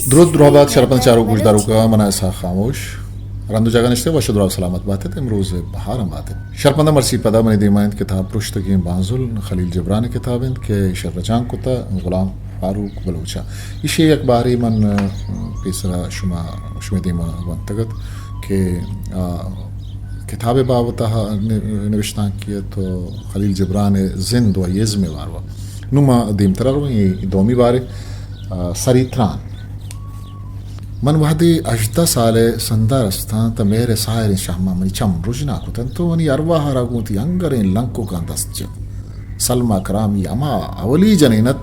درود درہبات شرپند چاروک گوشداروکاں، من اسحاق خاموش۔ رند و جاگہ نشتے وش و دراہ سلامت باتت، امروز بہار ہم باتت۔ شرپنداں مرچی پدا منی دیما انت کتاب پرشتگیں بانزل خلیل جبران ءِ کتاب انت کہ ایشی ءَ رچانک کتہ غلام فاروق بلوچ ءَ۔ ایشی ءِ یک بہرے من، ءَ، پیسرا شما، شمئے دیما ونتگ ات کہ، آ، کتاب ءِ بابت ءَ نبشتانکی ات و خلیل جبران ءِ زند و آئی ازم ءِ باروا۔ نوں ما دیمترا رویں، اے دومی بہرے، آ، سری تران۔ من وہدے ہژدہ سال ءِ سندا رستاں تہ مہر ءِ ساہریں شہماں منی چم رژنا کتنت و منی ارواہ ءَ را گوں وتی ہنگریں لنککاں دست جت۔ سلمی کرامی ہما اولی جنین ات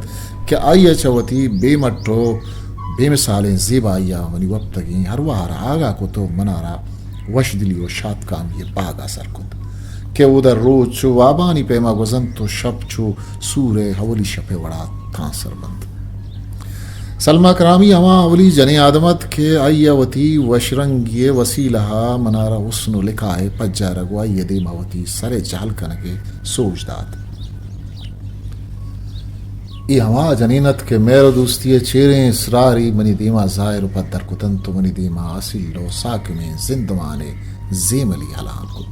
کہ آئی ءَ چہ وتی بے مٹ و بے مثالیں زیبائی ءَ منی وپتگیں ارواہ ءَ را آگاہ کت و منارا وشدلی و شاتکامی ءِ باگ ءَ سر کت کہ اودا روچ چو وابانی پیما گوزنت و شپ چو سور ءِ اولی شپ ءِ وڑا تانسر بنت۔ سلمی کرامی ہما اولی جنیں آدم ات کہ آئی ءَ وتی وش رنگی ءِ وسیلہ ءَ منارا حسن و لقاء ءِ پجارگ و آئی ءِ دیما وتی سر ءِ جہل کنگ ءِ سوج دات۔ اے ہما جنین ات کہ مہر و دوستی ءِ چیریں اسراری منی دیما ظاہر و پدر کتنت و منی دیما اصیل و ساکمیں زندمان ءِ زیملی ہلان کت۔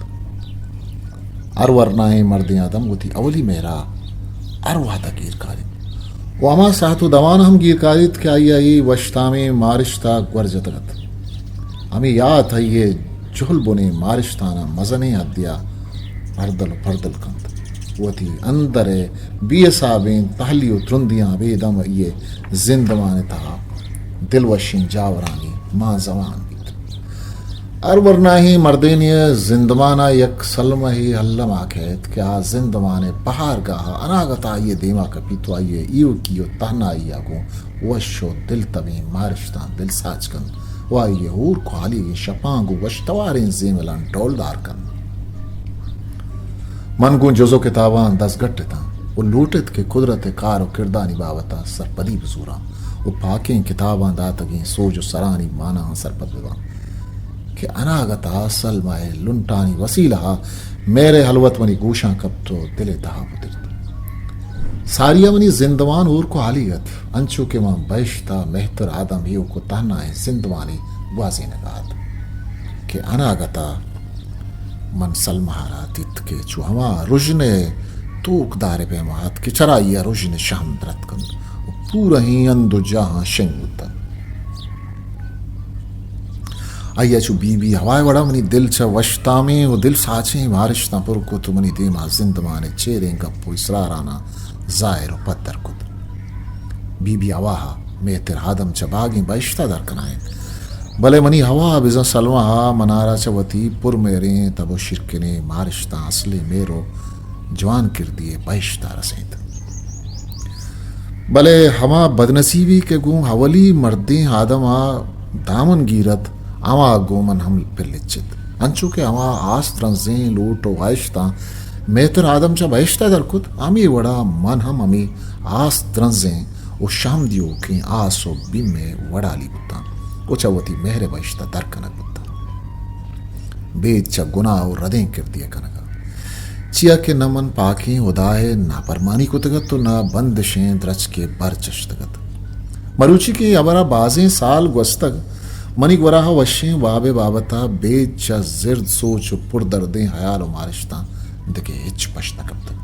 ہر ورناہیں مردیں آدم وتی اولی مہرا ہر وہدا گیر کاریت و ہما ساعت و دمان ہم گیر کاریت کہ آئی ءَ اے وشتامیں مارشتا گور جتگ ات۔ ہمے یات آئی ءِ جہل بنیں مارشتاناں مزنیں حدے ءَ پردل و پردل کنت۔ وتی اندر ءِ بے حسابیں تہلی و ترندیاں ابید ہم آئی ءِ زندمان ءِ تہا دلوشیں جاورانی مان زمان بیت۔ ہر ورناہیں مردینے ءِ زندمان ءَ یک سلمہے الما کئیت کہ آ زندمان ءِ بہارگاہ ءَ اناگت ءَ آئی ءِ دیما کپیت و آئی ءِ ایوکی و تہنائی ءَ گوں وش و دلتبیں مارشتاں دلساچ کنت و آئی ءِ ہورک و ہالیگیں شپاں گوں وشتواریں زیملاں ڈولدار کنت۔ من گوں جز و کتاباں دزگٹ اتاں و لوٹ ات کہ قدرت ءِ کار و کردانی بابت ءَ سرپدی بزوراں و پاکیں کتاباں داتگیں سوج و سرانی ماناہاں سرپد بباں کہ اناگت ءَ سلمہ ءِ لنٹانی وسیلہ ءَ مہر ءِ ہلوت منی گوشاں کپت و دل ءِ تہا پترت۔ ساری ءَ منی زندمان ہورک و ہالیگ ات، انچو کہ من بہشت ءَ مہتر آدم ایوک و تہنائیں زندمانے گوازینگ ءَ ات کہ اناگت ءَ من سلمہ ءَ را دیت کہ چو ہما رژن ءِ توکدار ءِ پیما ات کہ چرائی ءَ رژن ءِ شہم درتک انت و پورہیں ہند و جاہاں شنگ بوتگ۔ آئی ءَ چو بی بی حوا ءِ وڑا منی دل چہ وشتامیں و دل ساچیں مارشتاں پر کت و منی دیما زندمان ءِ چیریں گپ و اسراراناں ظاہر و پدر کت۔ بی بی حوا ءَ مہتر آدم چہ باگیں بہشت ءَ در کنائینت، بلے منی حوا ءَ بزاں سلمہ ءَ منارا چہ وتی پر مہریں تب و شیرکنیں مارشتاں اصلیں مہر و جوان کردی ءِ بہشت ءَ رسینت۔ بلے ہما بدنصیبی کہ گوں اولی مردیں آدم ءَ دامن گیرت، ہما گوں من ہم پلچت۔ انچو کہ ہما آس درنزیں لوٹ و واہشتاں مہتر آدم چہ بہشت ءَ در کت، ہمے وڑا من ہم ہمے آس درنزیں و شہم دیوکیں آس و بیم ءِ وڑالی بوتاں و چہ وتی مہر ءِ بہشت ءَ در کنگ بوتاں۔ بید چہ گناہ و ردیں کردی ءِ کنگ ءَ۔ چیا کہ نہ من پاکیں ہدا ءِ ناپرمانی کتگ ات و نہ بندشیں درچکے بر چشتگ ات۔ مروچی کہ اے ہبر ءَ بازیں سال گوستگ، منی گورا وشیں واب ءِ بابت ءَ بید چہ زرد سوچ و پر دردیں ہیال و مارشتاں دگہ ہچ پشت نہ کپتگ۔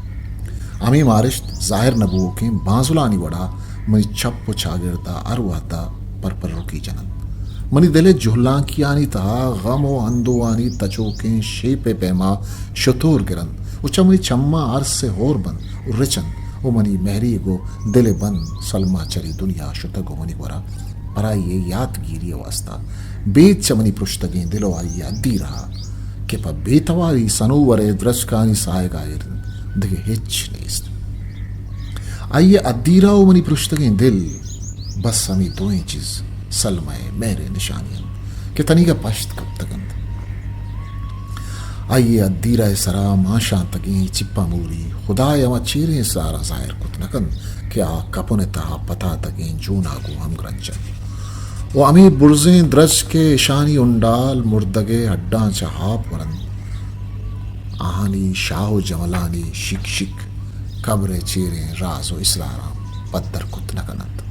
ہمے مارشت ظاہر نہ بوؤکیں بانزلانی وڑا منی چپ و چاگرد ءَ ہر وہد ءَ پرپرکی جننت۔ منی دل ءِ جہلانکیانی تہا غم و اندوہانی تچوکیں شیپ ءِ پیما شتور گرنت و چہ منی چماں ارس ءِ ہور بنت و رچنت و منی مہریگ و دل ءِ بند سلما چرے دنیا شتگ و منی گورا پرائی ءِ یاتگیری ءِ واستا بید چہ منی پرشتگیں دل و آئی ءِ ادیرہ کہ پہ بے تواری سنوور ءِ درچکانی ساہگ ءَ ایر انت، دگہ ہچ نیست۔ آئی ءِ ادیرہ و منی پرشتگیں دل، بس ہمے دوئیں چیز سلمہ ءِ مہر ءِ نشانی انت کہ تنیگا پشت کپتگ انت۔ آئی ءِ ادیرہ ءِ سرا مانشانتگیں چپاں موری خدا ءِ ہما چیریں اسراراں ظاہر کت نہ کنت کہ آ کپن ءِ تہا پتاتگیں جون ءَ گوں ہمگرنچ انت و ہمے برزیں درچک کہ اشانی ہنڈال مردگ ءِ ہڈاں چہ آپ ورنت، آہانی شاہ و جملانی شک شک قبر ءِ چیریں راز و اسراراں پدر کت نہ کننت۔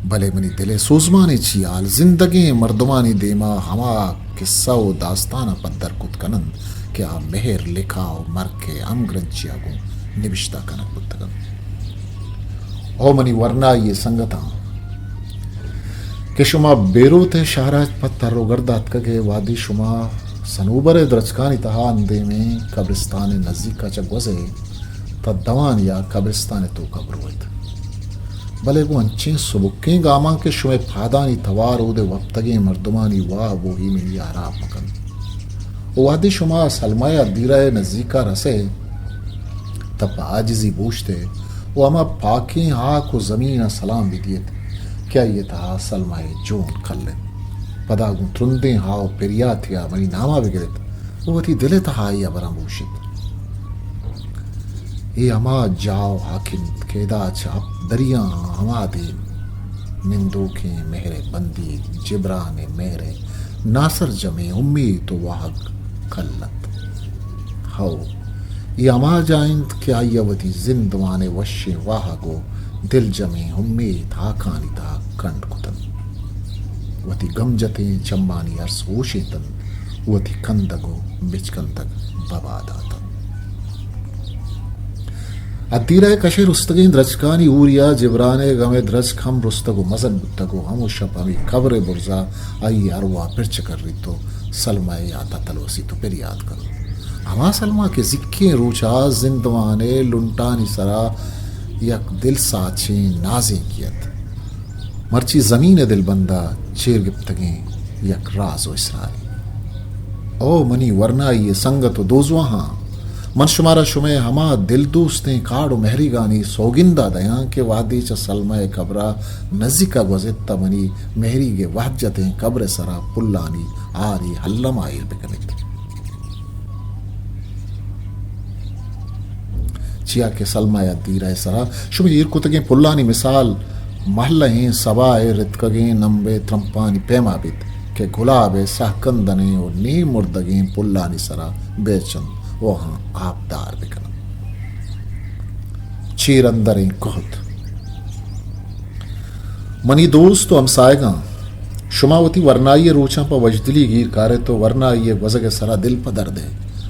بلے منی دل ءِ سوزمانیں چیہال زندگیں مردمانی دیما ہما کسہ و داستاناں پدر کت کن انت کہ آ مہر، لکا و مرک ءِ ہمگرنچیا گوں نبشتہ کنگ بوتگ انت۔ او منی ورنائی ءِ سنگتاں، کہ شما بیروت ءِ شہرا پہ تر و گرد اتکگ ئے، وہدے شما سنوبر ءِ درچکانی تہا اندیمیں قبرستان ءِ نزیکا چہ گوز ئے، تہ دوانیا قبرستان ءِ توکا برویت۔ بلے گوں انچیں سبکیں گاماں کہ شمئے پادانی توار اود ءِ وپتگیں مردمانی واہ و بوہیمنی ءَ ہراب مکنت۔ و وہدے شما سلمایا دیرا ءِ نزیکا رس ئے، تہ پہ عاجزی بوشت ئے و ہما پاکیں ہاک و زمین ءَ سلام بدیت کہ آئی ءِ تہا سلمہ ءِ جون کل انت۔ پدا گوں ترندیں ہا و پریاتیا منی ناما بگرت و وتی دل ءِ تہا اے ہبراں بوشت۔ اے ہما جاہ و ہاک انت کہ ادا چہ ہپت دریاں ہما دیم نندوکیں مہر ءِ بندیگ، جبران ءِ مہر ءِ ناسرجمیں امیت و واہگ کل ات۔ ہئو، اے ہما جاہ انت کہ آئی ءَ وتی زندمان ءِ وشیں واہگ و دلجمیں امیت ہاکانی تہا کنڈ کت انت۔ وتی گم جتیں چمانی ارس ہوشینت انت، وتی کندگ و بچکندگ ببا دات انت۔ ادیرہ ءِ کش ءَ رستگیں درچکانی ہوریا جبران ءِ گم ءِ درچک ہم رستگ و مزن بوتگ و ہمو شپ ہمے قبر ءِ برزا آئی ءِ ارواہ پر چکریت و سلمہ ءِ یاتا تلوسیت و پریات کنت۔ ہما سلمہ کہ زیکیں روچا زندمان ءِ لنٹانی سرا یک دل ساچیں نازینکے ات۔ مرچی زمین ءِ دلبندا چیر گپتگیں یک راز و اسرارے۔ او منی ورنائی ءِ سنگت و دوزواہاں، من شمارا شمئے ہما دل دوستیں کاڑ و مہریگانی سوگندا دیاں کہ وہدے چہ سلمہ ءِ قبرا نزیکا گوزیت تہ منی مہریگ ءِ وہد جتیں قبر ءِ سرا پلانی آری الما ایر بکنیت۔ چیا کہ سلمہ ءِ ادیرہ ءِ سرا شمئے ایر کتگیں پلانی مثال مہلہیں سبا ءِ رتکگیں نمبے ترمپانی پیما بیت کہ گلاب ءِ سہکندنیں و نیم مردگیں پلانی سرا بیچنت و آہاں آبدار بکننت۔ چیر اندریں کہت۔ منی دوست و ہمساہگاں، شما وتی ورنائی ءِ روچاں پہ وشدلی گیر کارت و ورنائی ءِ گوزگ ءِ سرا دل پدر دئے،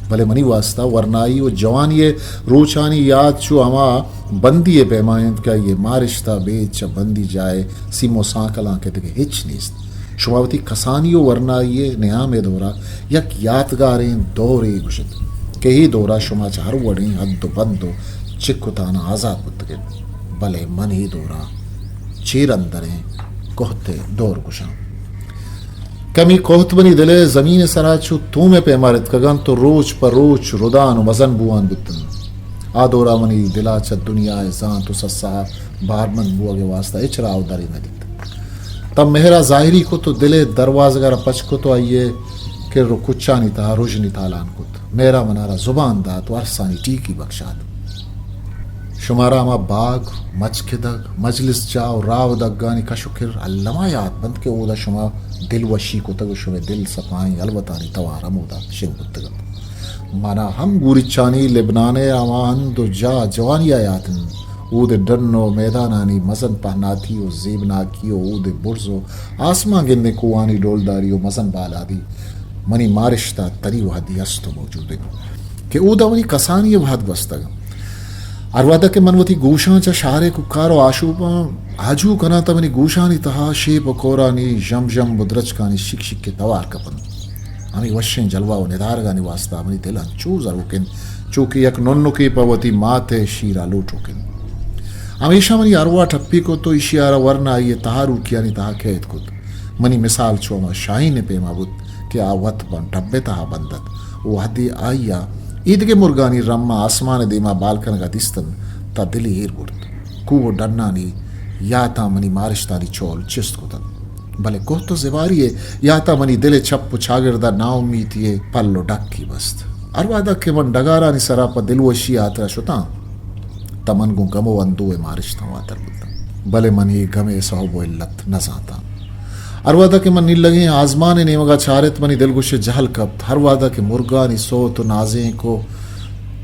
بلے منی واستا ورنائی و جوانی ءِ روچانی یات چو ہما بندی ءِ پیما انت کہ آئی ءِ مارشت ءَ بید چہ بندی جاہ ءِ سیم و سانکلاں کہ دگہ ہچ نیست۔ شما وتی کسانی و ورنائی ءِ نیام ءِ دورا یک یاتگاریں دورے گوشت کہ اے دورا شما چہ ہر وڑیں حد و بند و چک و تاناں آزات بوتگ ات، بلے من اے دورا چیر اندریں کہت ءِ دور گوشاں۔ کمی کہت منی دل ءِ زمین ءِ سرا چو توم ءِ پیما رتکگ انت و روچ پہ روچ ردان و مزن بوان بوت انت۔ آ دورا منی دل ءَ چہ دنیا ءِ زانت و سسا بارمند بوگ ءِ واستا ہچ راہ و درے نہ دیت۔ تاں مہر ءَ ظاہری کت و دل ءِ دروازگ ءَ را پچ کت و آئی ءِ کر و کچانی تہا رژنی تالان کت۔ مہر ءَ منارا زبان دات و ارسانی ٹیکی بکشات۔ شمارا ہما باگ، مچکدگ، مجلس جاہ و راہ و دگانی کش و کر الما یات بنت کہ اودا شما دلوشی کتگ و شمئے دل سپائیں ہلوتانی توار ہمودا شنگ بوتگ انت۔ منا ہم گوریچانی لبنان ءِ ہما ہند و جاہ جوانی ءَ یات انت۔ اود ءِ ڈن و میدانانی مزن پہناتی و زیبناکی و اود ءِ برز و آسمان گندیں کوہانی ڈولداری و مزن بالادی منی مارشت ءَ تنی وہدی است و موجود انت کہ اودا منی کسانی ءِ وہد گوستگ انت۔ ہر وہدا کہ من وتی گوشاں چہ شہر ءِ کوکار و آشوباں آجو کناں تہ منی گوشانی تہا شیپ و کورانی ژم ژم و درچکانی شک شک ءِ توار کپنت۔ ہمے وشیں جلوہ و ندارگانی واستا منی دل انچو زروک انت، چو کہ یک ننکے پہ وتی مات ءِ شیرا لوٹوک انت۔ ہمیشاں منی ارواہ ٹپی کت و ایشی ءَ را ورنائی ءِ تہاروکیانی تہا قید کت۔ منی مثال چو ہما شاہین ءِ پیما بوت کہ آ وت پہ ڈب ءِ تہا بند ات و وہدے آئی ءَ ایدگہ مرگانی رماں آسمان ءِ دیما بال کنگا دیست انت، تہ دل ایر برت۔ کوہ و ڈنانی یاتاں منی مارشتانی چول چست کتنت، بلے کہت و زباری ءِ یاتاں منی دل ءِ چپ و چاگردا ناامیتی ءِ پل و ڈکی بست۔ ہر وہدا کہ من ڈگارانی سرا پہ دلوشی ءِ ہاترا شتاں، تہ من گوں گم و اندوہ ءِ مارشتاں واتر بوتاں، بلے من اے گم ءِ سوب و علت نہ زانتاں۔ ہر وہدا کہ من نیلگیں آزمان ءِ نیمگا چارت، منی دلگوش ءِ جہل کپت۔ ہر وہدا کہ مرگانی سوت و نازینک و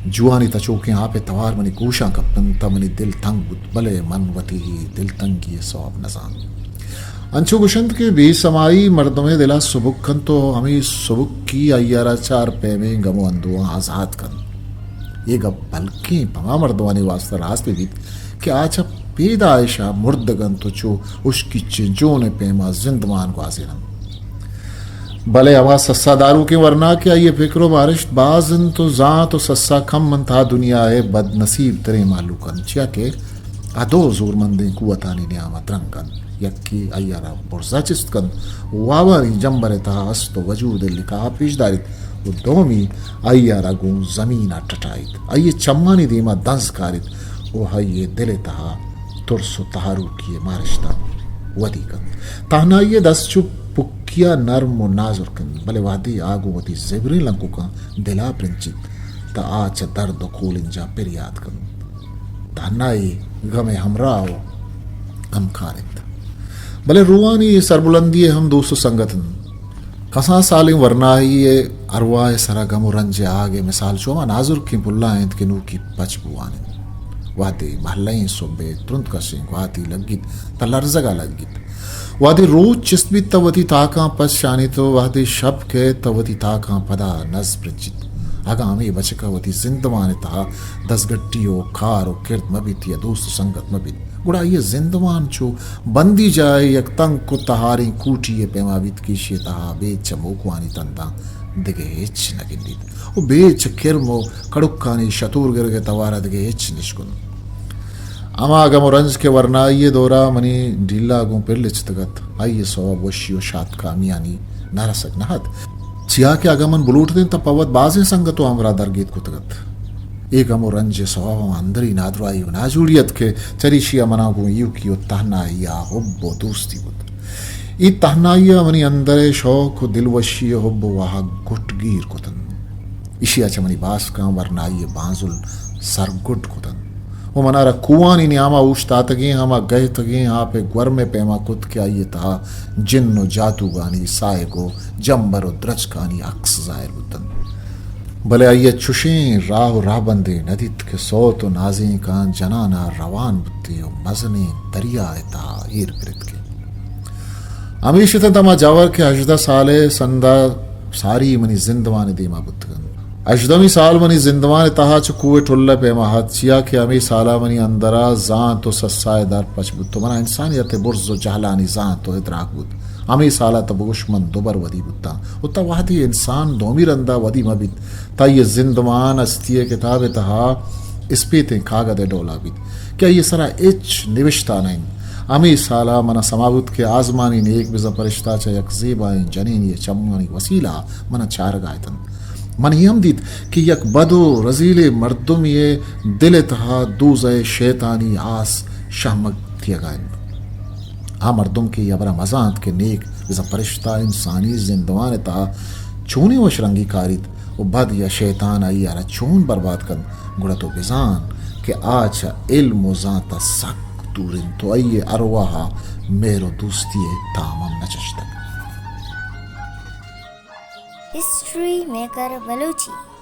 جوانی تچوکیں آپ ءِ توار منی گوشاں کپت انت تہ منی دل تنگ بوت، بلے من وتی دلتنگی ءِ سوب نہ زانت۔ انچو گوشنت کہ بے سمائی مردم ءِ دل ءَ سبک کنت ءُ ہمے سبکی آئی ءَ را چار پیمیں گم ءُ اندوہاں آزات کنت۔ اے گپ بلکیں پما مردمانی واستا راست بہ بیت کہ آ چہ پیدائش ءَ مردگ انت ءُ چو ہشکی چنجون ءِ پیما زندمان گوازین انت۔ بلے ہما سسا داروکیں ورنا کہ آئی ءِ پکر ءُ مارشت باز انت ءُ زانت ءُ سسا کم انت، آ دنیا ءِ بد نصیب تریں مہلوک انت، چیا کہ آ دو زورمندیں قوتانی نیام ءَ ترنگ انت، یکے آئی ءَ را برزا چست کنت ءُ وابانی جمبر ءِ تہا است ءُ وجود ءِ لکہ ءَ پیش داریت ءُ دومی آئی ءَ را گوں زمین ءَ ٹٹائیت، آئی ءِ چمانی دیم ءَ دنز کاریت ءُ آئی ءِ دل ءِ تہا ترس ءُ تہاروکی ءِ مارشتاں ودی کنت۔ تہنائی ءِ دست چو پکی ءَ نرم ءُ نازرک انت، بلے وہدے آ گوں وتی زبریں لنککاں دل ءَ پرنچیت، تہ آ چہ درد ءُ کولنجاں پریات کنت۔ تہنائی گم ءِ ہمراہ ءُ ہمکار انت، بلے روحانی سربلندی ءِ ہم دوست ءُ سنگت انت۔ کسان سالیں ورنائی ءِ ارواہ ءِ سرا گم ءُ رنج ءِ آگ ءِ مثال چو ہما نازرکیں پلاں انت کہ نوکی پچ بوان انت۔ وہدے مہلہیں سہب ءِ ترند کشیں گواتے لگیت تہ لرزگ ءَ لگیت۔ وہدے روچ چست بیت تہ وتی تاکاں پچ شانیت ءُ وہدے شپ کئیت تہ وتی تاکاں پدا نز پرچیت۔ اگاں ہمے بچک ءَ وتی زندمان ءِ تہا دزگٹی ءُ کار ءُ کرد مہ بیت یا دوست ءُ سنگت مہ بیت، گڑا آئی ءِ زندمان چو بندی جاہے یک تنک ءُ تہاریں کوٹی ءِ پیما بیت کہ ایشی ءِ تہا بید چہ موکوانی تنداں دگہ ہچ نہ گندیت ءُ بید چہ کرم ءُ کڑکانی شتور گرگ ءِ توار ءَ دگہ ہچ نشکنت۔ ہما گم ءُ رنج کہ ورنائی ءِ دور ءَ منی ڈیلا گوں پلچتگ ات، آئی ءِ سوب وشی ءُ شاتکامیانی نہ رسگ نہ ات، چیا کہ اگاں من بلوٹتیں تہ پہ وت بازیں سنگت ءُ ہمراہ درگیت کتگ ات۔ اے گم ءُ رنج ءِ سوب ہما اندری نادراہی ءُ ناجوڑی ات کہ چریشی ءَ منا گوں ایوکی ءُ تہنائی ءَ حب ءُ دوستی بوت۔ اے تہنائی ءَ منی اندر ءِ شوق ءُ دلوشی ءُ حب ءُ واہگ گٹگیر کت انت۔ ایشی ءَ چہ منی باسکاں ورنائی ءِ بانزل سرگڈ کت انت ءُ منارا کوہانی نیام ءَ اوشتاتگیں ہما گہتگیں آپ ءِ گورم ءِ پیما کت کہ آئی ءِ تہا جن ءُ جاتوگانی ساہگ ءُ جمبر ءُ درچکانی عکس ظاہر بوت انت۔ بلے آئی ءَ چشیں راہ ءُ راہبندے نہ دیت کہ سوت ءُ نازینکاں جنان ءَ روان بوتیں ءُ مزنیں دریا ءِ تہا ایر گرتکیں۔ ہمیش اتنت ہما جاور کہ ہژدہ سال ءِ سندا ساری منی زندمان ءِ دیما بوتگ انت۔ ہژدہمی سال منی زندمان ءِ تہا چہ کوہ ٹل ءِ پیما ات، چیا کہ ہمے سال ءَ منی اندر ءَ زانت ءُ سسا ءِ در پچ بوت ءُ منا انسانیت ءِ برز ءُ جہلانی زانت ءُ ادراک بوت۔ ہمے سال ءَ تہ بگوش من دوبر ودی بوتاں ءُ تہ وہدے انسان دومی رندا ودی مہ بیت، تہ آئی ءِ زندمان ہستی ءِ کتاب ءِ تہا اسپیتیں کاگد ءِ ڈولا بیت کہ آئی ءِ سرا ہچ نبشتہ نہ انت۔ ہمے سال ءَ منا سما بوت کہ آزمانی نیک بزاں پرشتہ چہ یک زیبائیں جنینے ءِ چمانی وسیلہ ءَ منا چارگ ءَ اتنت۔ من اے ہم دیت کہ یک بد ءُ رزیلیں مردمے ءِ دل ءِ تہا دوزہ ءِ شیطانی آس شہمگ تیگ ءَ انت۔ آ مردم کہ اے ہبر ءَ مزانت کہ نیک بزاں پرشتہ انسانی زندمان ءِ تہا چونیں وش رنگی کاریت ءُ بد یا شیطان آئی ءَ را چون برباد کنت، گڑا تو بزان کہ آ چہ علم ءُ زانت ءَ سک دور انت ءُ آئی ءِ ارواہ ءَ مہر ءُ دوستی ءِ تام ہم نہ چشتگ۔ History maker Balochi.